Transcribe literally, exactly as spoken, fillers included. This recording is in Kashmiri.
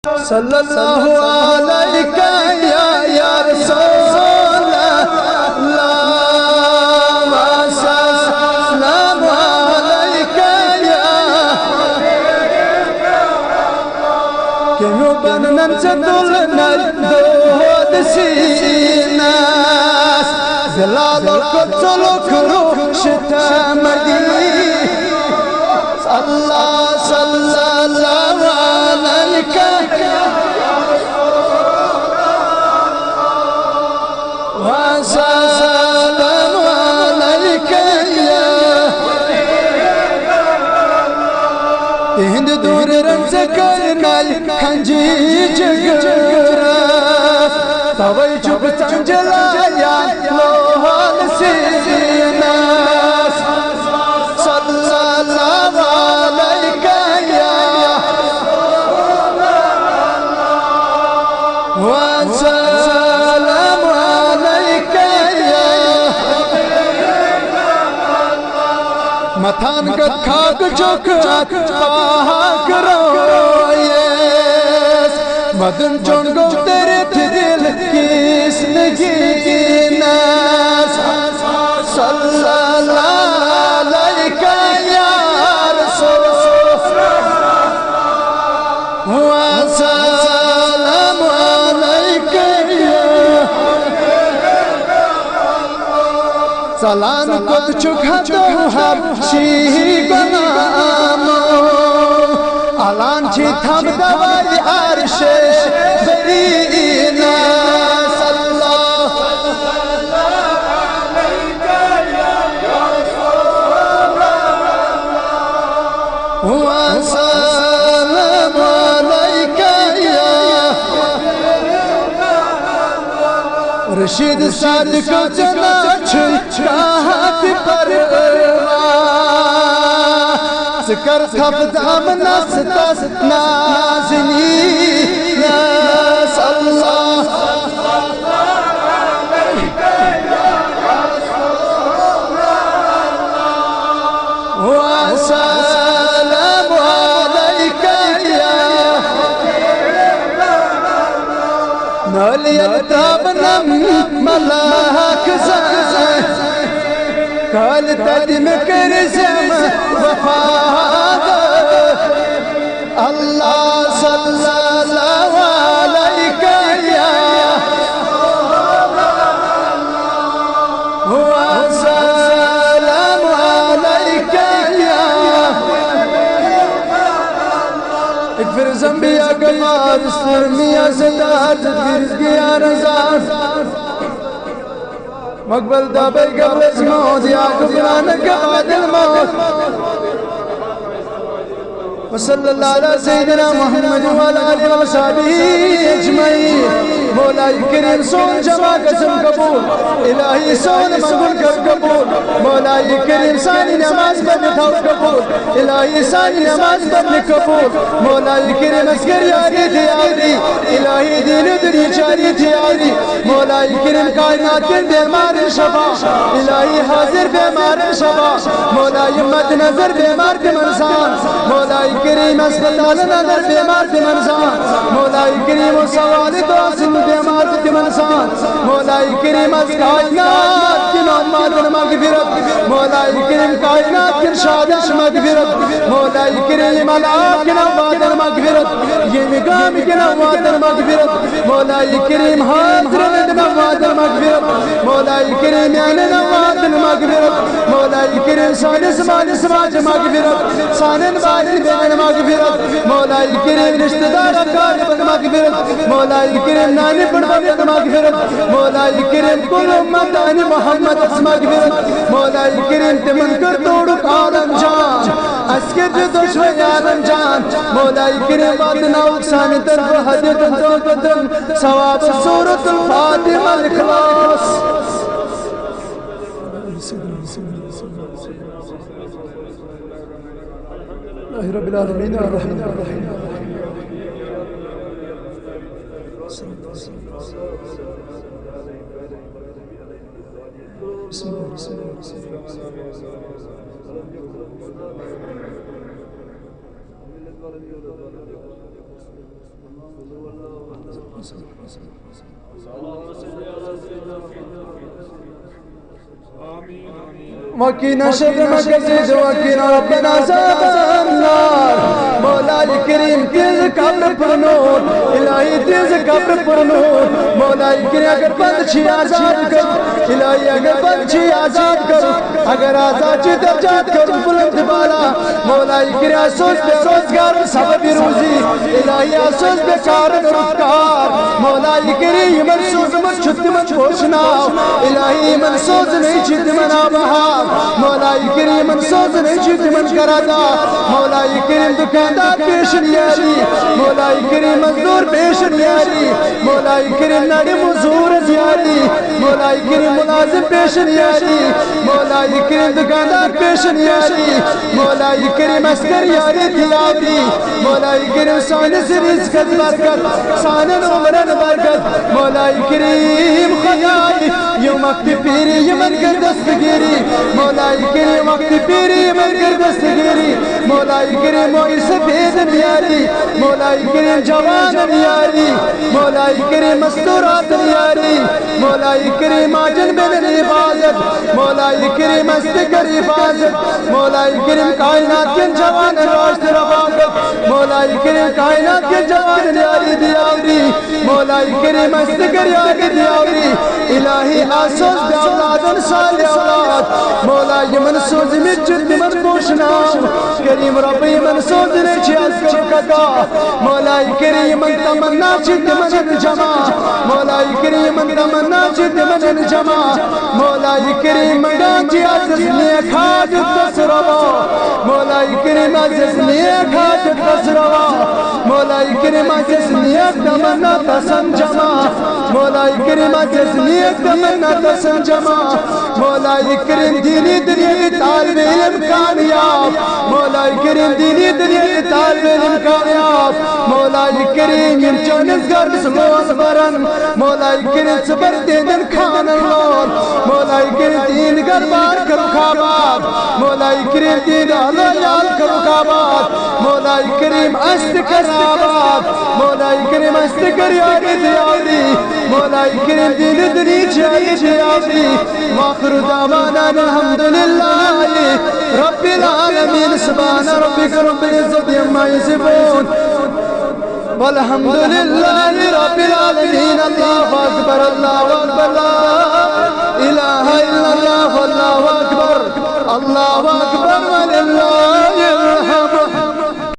صلی اللہ علیک یا، یا رسول اللہ، وسلام علیک یا۔ کیٚمیو بنن ژےٚ تُلنَے دود سیٖنَس، بِلالو کوٚر ژٕ لوٚکھ روح شتمتی۔ اللہ صلی اللہ علیک وسلم علیک یا۔ تِہنٛدِ دورِ رنٛزٕ کٔرۍ نَے کھنجی جگرس، توے چھُکھ ژنجلایا لوہل سیٖنس۔ صلی اللہ علیک یا وسلم علیک یا۔ متھان کتھ خاک چوکھ اتھ پاک رویس، مدن چون گو تیرے دل کس نگینس۔ صلی اللہ علیک یا رسول اللہ، وسلام علیک یا۔ ژلان کوٚت چھُکھ ہتو ہر شیٖہی غلامو، الان چھِ تھم دوارِ عرشِ بریٖنس۔ اللہ وسلام علیک یا رشید صادق، ژےٚ نہ چھُے کانٛہہ تہِ پرواہ۔ ژٕ کر تھپھ دامنس تس نازنینس۔ اللہ وسلام علیک یا نالی الطاف نم ملاک زن۔ کال تدم کرزم وفادار۔ اللہ صلی اللہ علیک یا وسلم علیک یا۔ ایک پھر زمبیا گمار سرمیا زدار زدگیرز گیار زار۔ مقبل دابے قبل از موت یا قبلان قباد الموت۔ وصلی اللہ علی سیدنا محمد وعلی آلہ وصحبہ اجمعین۔ مولا کریم سون جمع قسم قبول، الہی سون منگن کر قبول۔ مولا کریم سانی نماز پر تھاو قبول، الہی سانی نماز پر قبول۔ مولا کریم اصغر یاری دیاری، الہی دین دنیا چاری دیاری۔ مولا کریم کائنات کن بیمار شفا، الہی حاضر بیمار شفا۔ مولا مد نظر بیمار تمن سان۔ مولا کریم اسپتال نظر بیمار تمن سان۔ مولا کریم و سوال دوسن بیمار تمن سان۔ مولا کریم از کائنات کن امواتن مغفرت۔ مولا کریم کائنات کن شادش مغفرت۔ مولا کریم العاق کن امواتن مغفرت۔ یہ گام کن امواتن مغفرت۔ مولا کریم حاضر نماز مغفرت۔ مولا کریم یعنی نماز مغفرت۔ مولا کریم سانس مالس ماج مغفرت۔ سانن بالن بین مغفرت۔ مولا کریم رشتہ دار اقارب مغفرت۔ مولا کریم نانی بڑبن مغفرت۔ مولا کریم کل امت آل محمد مغفرت۔ مولا کریم تمن کر توڑک عالم جان۔ اسکر دشمن عالم جان۔ مولا کریم واتناوک سانہ طرف حاجت تو قدم۔ ثواب سورة الفاتحة الإخلاص۔ الحمد لله رب العالمين، الرحمن الرحيم. بسم الله، بسم الله، بسم الله. وقنا شر ما قضيت وقنا ربنا عذاب النار. مولاي كريم، تيز قبر پر نور. الٰهي، تيز قبر پر نور. مولاي كريم، اگر بند چھ آزاد کر. الٰهي، اگر بند چھ آزاد کر. اگر آزاد چھ درجات کر بلند بالا. مولاي كريم، اسوس بے روزگار سبب روزی. الٰهي، اسوس بے کار روزگار. مولاي كريم، یمن سوزمت چھ تمن پوشناو. الٰهي، یمن سوزنے چھ تمن آب و ہوا. مولاي كريم، یمن سوزنے چھ تمن قرضدار. مولاي كريم، دکاندار پیش نیاری. مولاي كريم، مزدور پیش نیاری. مولاي كريم، نڑ مزور نیاری. مولاي كريم، ملازم پیش نیاری. مولاي كريم، دکاندار پیش نیاری. مولاي كريم، عسكر یاری دیاری. مولاي كريم، سانس رزق برکت، سانن عمرن برکت. مولاي كريم، خداي، يوم وقت پیری یمن کر دستگیری. مولاي كريم، وقت پیری یمن کر دستگیری. مولاي كريم، موي سفید نیاری. مولاي كريم، جوان نیاری. مولاي كريم، مستورات نیاری. مولاي كريم، ماجن بن عبادت. مولاي كريم، است کر حفاظت. مولاي كريم، کائنات کن جوان راست رواقت. مولاي كريم، کائنات کن جوان یاری دیاری. مولاي كريم، است کر یاری دیاری. الٰهي، اسوس بے اولادن صالح اولاد. مولاي، یمن سوزمت چھ تمن پوشناو. كريم رب، یمن سوزنے چھ از کر قضا. مولاي كريم، یمن تمنا چھ تمن جمع. مولاي كريم، یمن تمنا چھ تمن جمع. مولاي كريم، منگان چھ از نیک حاجت بس روا. مولاي كريم، از نیک حاجت بس روا. مولاي كريم، از نیک تمنا تسن جمع. مولاي كريم، از نیک تمنا تسن جمع. مولاي كريم، ديني دنيوي طالب علم کامیاب. مولاي كريم، ديني دنيوي طالب علم کامیاب. مولاي كريم، يم چانس گرس لوس برن. مولاي كريم، ژٕ بر تہندٮ۪ن خانن لول. مولاي كريم، تہند گھر بار کرُکھ آباد. مولاي كريم، تہند اہل عيال کرُکھ آباد. مولاي كريم، است کر آباد. مولاي كريم، است کر ياري دياري. مولاي كريم، دين دنيا چاري دياري. وآخر دعوانا الحمد لله رب العالمين. سبحان ربك رب العزة عما يصفون. والحمد لله رب العالمين. الله أكبر، الله أكبر، لا إله إلا الله، الله أكبر، الله أكبر ولله